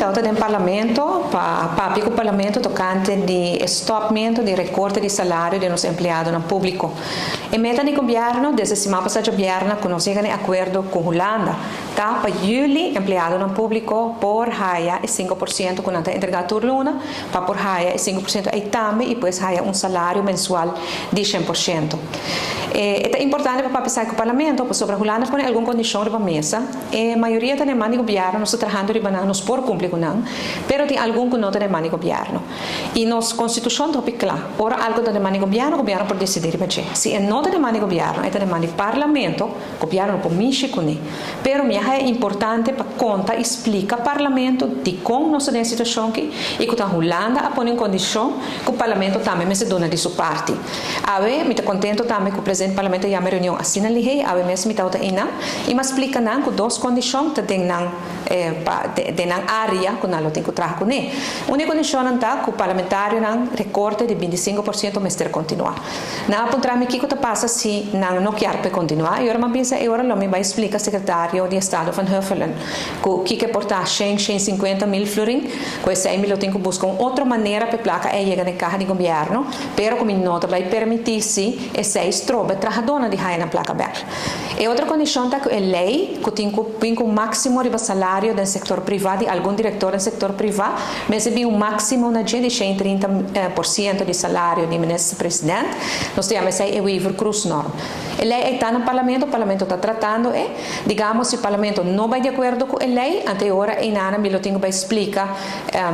tabata den Parlamento pa papia cu Parlamento tocante di e stopmento di recorte di salario di nos empleadonan publico. E meta di Gobierno desde siman pasa djabièrnè cu nos yega na e acuerdo cu Hulanda ta pa juli empleadonan publico por haya e 5% cu nan ta entrega tur luna pa por haya e 5% ey tambe y pues haya un salario mensual di 100%. E ta importante pa papia esaki cu Parlamento pasobra Hulanda pone algun condicion riba mesa. E mayoria ta den man di gobièrnu, nos ta trahando riba nan, nos por kumpli ku nan, pero tin algun ku no ta den man di gobièrnu. I nos konstitushon ta hopi kla, ora algu ta den man di gobièrnu, gobièrnu por disidí riba dje. Si e no ta den man di gobièrnu, e ta den man di parlamento, gobièrnu no por mishi kuné. Pero mi a haya importante pa konta i splika parlamento dikon nos ta den e situashon aki i ku ta Hulanda a pone un kondishon ku parlamento tambe mester duna di su parti. Awe mi ta contento tambe cu presidente parlamento a yama e reunion asina lihé, awe mes mi tawata einan y mi a splica nan cu dos condicion ta den nan pa den nan area cu nan lo tin cu traha cune. Un di e condicionnan ta cu parlamentarionan recorte di 25% mester continua. Nan a puntra mi kico ta pasa si nan no kier p'e continua y ora mi a bisa e ora lo mi bay splica secretario di estado Van Huffelen cu kico e por ta shen, 150 mil florin, cu esey mi lo tin cu busca un otro manera p'e placa ey yega den caha di gobierno. Pero ku mi no ta bai permití si esei stroba e trahadónan di haña nan plaka bèk. E otro kondishon ta ku e lei ku tin ku bin ku un máksimo riba salario den sektor privá di algun direktor den sektor privá mester bin un máksimo na dje di 130% di salario di minister president. Nos ta yama esei e Wever-Croes-norm. E lei ei ta na parlamento, parlamento ta tratando e. Digamos si parlamento no bai di akuerdo ku e lei, ante e ora einan mi lo tin ku bai splika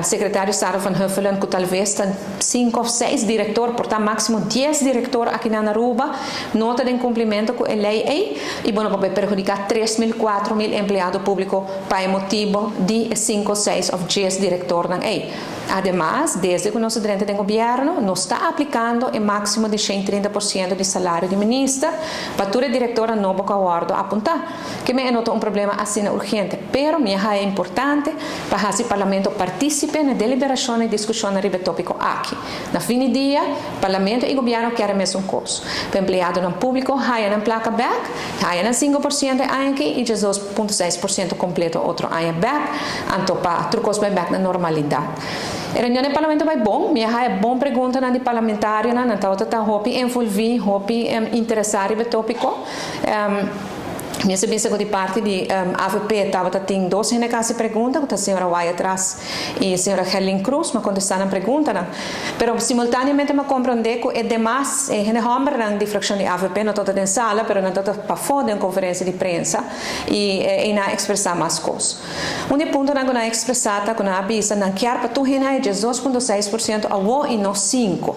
sekretario Sarah van Huffelen ku talves ta Sinku òf seis direktor, por ta máksimo 10 direktor aki na Aruba, no ta den kumplimento ku e lei ei i bo no por bai perhudiká 3000, 4000 empleado públiko pa e motibo di e sinku, seis òf 10 direktornan ei. Ademas, desde ku nos a drenta den gobièrnu, nos ta aplikando e máksimo di 130% di salario di minister pa tur e direktornan nobo ku a wòrdu apuntá. Ke men e no ta un problema asina urgente, pero mi a haña importante pa hasi Parlamento partísipe na deliberashon i diskushonnan riba e tópiko aki. Na fin di dia, Parlamento i Gobièrnu kier e mesun kos, pa empleadonan públiko haña nan plaka bèk, haña nan 5% e aña aki i 12.6% kompleto otro aña bèk, anto pa tur kos bai bèk na normalidat. E reunion den Parlamento bai bon, mi a haña bon preguntanan di parlamentarionan, nan tabata ta hopi envolví, hopi interesá riba e tópiko. Mi a bisa cu di parti di avp tabata tin dos hende ca haci pregunta, cu ta señora Wyatt-Ras y señora Gerlin Cruz, mi a contesta nan preguntanan. Pero simultaneamente mi a comprende cu e demas, e hende hombernan di fraccion di avp no tabata den sala, pero nan tabata pafo den conferencia di prensa y eynan a expresa mas cos. Un di e puntonan cu nan a expresa ta cu nan a bisa nan kier pa tur hende haya 12.6% awo y no 5.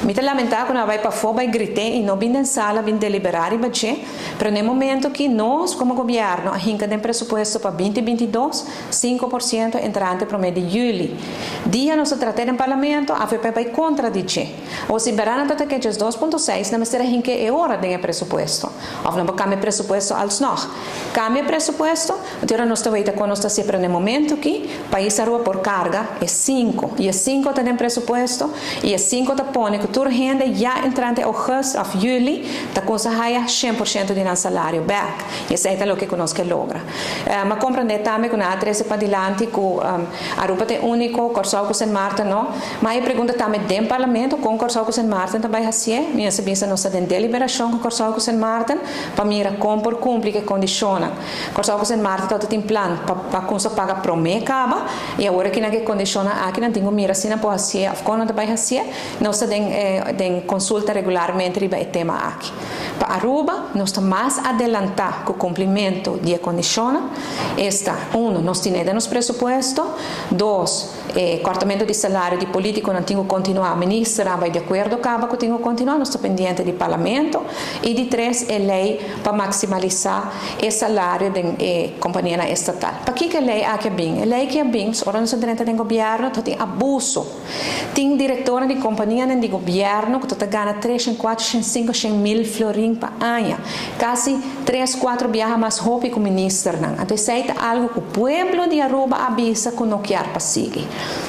Mi ta lamentá ku nan a bai pafó bai grit'é i no bin den sala bin deliberá riba dje, pero na e momento ki nos komo gobièrnu a hinka den presupuesto pa 2022, 5% entrante promé di yüli. Dia nos a trat'é den parlamento, avp a bai kontra di dje. Awor si bèrdat nan ta ta ke 12.6, nan mester a hink'é e ora den e presupuesto. Òf nan por kambia e presupuesto alsnog. Kambia e presupuesto, anto ora nos ta weta kon nos ta hasié, pero na e momento ki pais Aruba por karga e sinku, i e sinku ta den presupuesto, i e sinku ta pone ku tur hende ya entrante ougùst òf yüli ta kunsá haya 100% di nan salario bèk, i esei ta loke ku nos ke logra. M'a komprendé tambe ku nan a trese padilanti ku Aruba ta e úniko, Kòrsou ku Sint Maarten no. Ma e pregunta tambe den Parlamento kon Kòrsou ku Sint Maarten ta bai hasié. Mi a bisa nos ta den deliberashon ku Kòrsou ku Sint Maarten pa mira kon por kumpli ku e kondishonnan. Kòrsou ku Sint Maarten tabata tin plan pa pa kumsa paga promé kaba i awor aki nan ku e kondishonnan aki nan tin ku mira si nan por hasié òf kon nan ta bai hasié. Nos ta den den konsulta regularmente riba e tema aki. Pa Aruba nos ta mas adelantá ku kumplimentu di e kondishonnan, esta, unu, nos tine den nos presupuesto, dos, E kortamentu di salario di politikonan tin ku kontinuá. Ministernan bai di akuerdo kaba ku tin ku kontinuá. Nos ta pendiente di parlamento. I di tres, e lei pa maksimalisá e salario den e kompanianan estatal. Pakiko e lei aki a bin? E lei aki a bin ora nos a drenta den gobièrnu ta tin abuso. Tin direktornan di kompanianan di gobièrnu ku ta ta gana 300, 400, 500 mil florin pa aña. Kasi tres, kuatro biaha mas hopi ku ministernan. Anto esei ta algu ku pueblo di Aruba a bisa ku no kier pa sigui.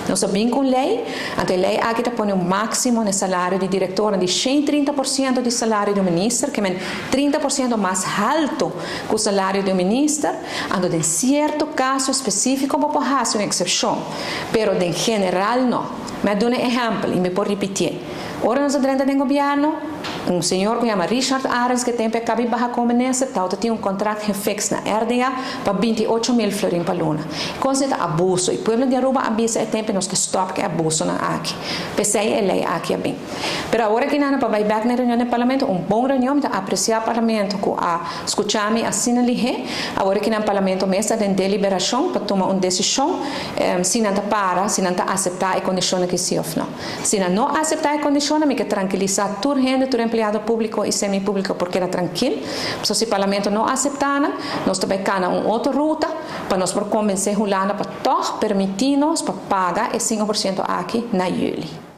Nos a bin ku lei, anto e lei aki ta pone un máksimo na salario di direktor di 130% di salario di minister, ke men 30% mas haltu ku salario di minister, anto den sierto kaso spesífiko por hasi un eksepshon, pero en general no. Mi a duna un ehèmpel i mi por ripití. Ora nos a drenta den gobièrnu, un señor ku yama Richard Arends, ku tempu a kaba di baha komo minister, tabatin un kontrakt gefiks na RDA pa 28 mil florin pa luna. Kos ta abuso. E pueblo di Aruba a bisa e tempu nos ke stòp ku abusonan aki. P'esei e lei aki a bin. Pero awor aki nan pa bai bèk na reunion di parlamento, un bon reunion, ta apresiá parlamento ku a skucha mi asina lihé. Awor aki na parlamento mes ta den deliberashon pa tuma un desishon si nan ta para, si nan ta aseptá e kondishon aki si òf no. Si nan no aseptá e kondishon, mi ke trankilisá tur hende, tur empleado públiko i semi-públiko por keda trankil. So si parlamento no aseptá, nos tambe kana un otro ruta pa nos por konvensé Hulanda pa toch permití nos pa paga e 5% aki na yüli.